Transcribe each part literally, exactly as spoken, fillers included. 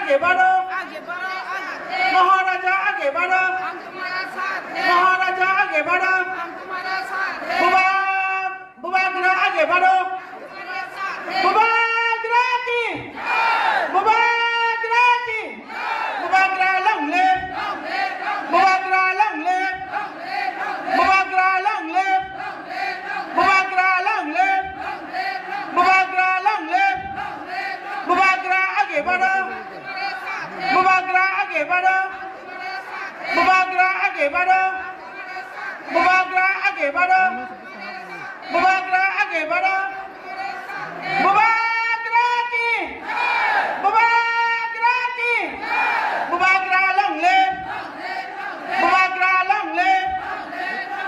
Age baro. Maharaja age baro. Maharaja age baro. Buba, Bubagra age baro. Bubagra ki. Bubagra ki. Bubagra long live. Bubagra long live. Bubagra long live. Bubagra long live. Bubagra long live. Bubagra age baro. Bubagra age baro. Bubagra age baro. Bubagra age baro. Bubagra age baro. Bubagra ki. Bubagra ki. Bubagra long live. Bubagra long live.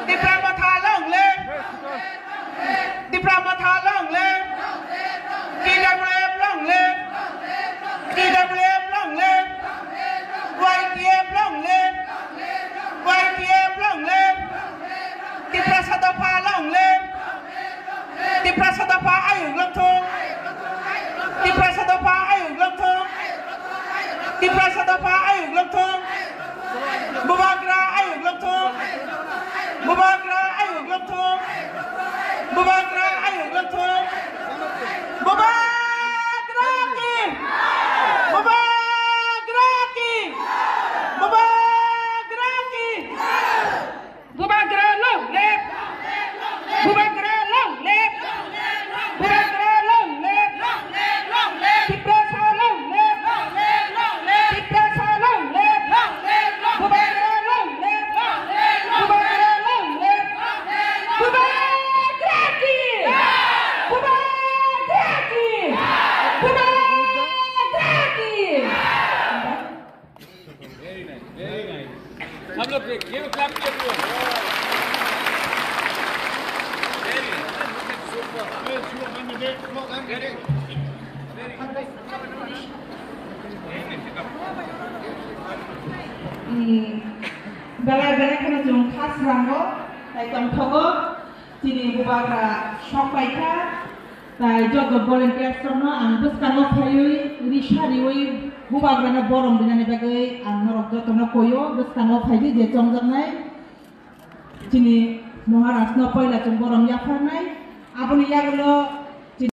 Tipra Motha long live. Tipra Motha long live. T W F long live. T W F long live. Y T F long live. Y T F long live. Tiprasa Dopha long live. Tiprasa Dopha ayuk long thung. Tiprasa Dopha ayuk long thung. Tiprasa Dopha ayuk long thung. Bubagra ayuk long thung. Bubagra ayuk long thung. Bubagra ayuk long thung. Bubagra ki. Bubagra ki. Bubagra ki. Bubagra long live! Bubagra long live! Bubagra long live! Tiprasa long live! Tiprasa long live! Bubagra long live! Bubagra long live! Bubagra ki! Bubagra ki! Bubagra ki! Very nice, very nice. सब लोग एक, ये clap कीजिए। Very nice. Super. Very nice. Very nice. Hmm. Belai belai kheno chwng kha srango, tai tongthogo, chini bubagra sok paikha. Tai joto volunteers rokno ang bwskango phaiwi risa riwi bubagrano borom rinani bagwi ang norok jotono koio, bwskango phaidi je chongjaknai chini Maharajno poila chwng borom yapharnai. Aboni yagulo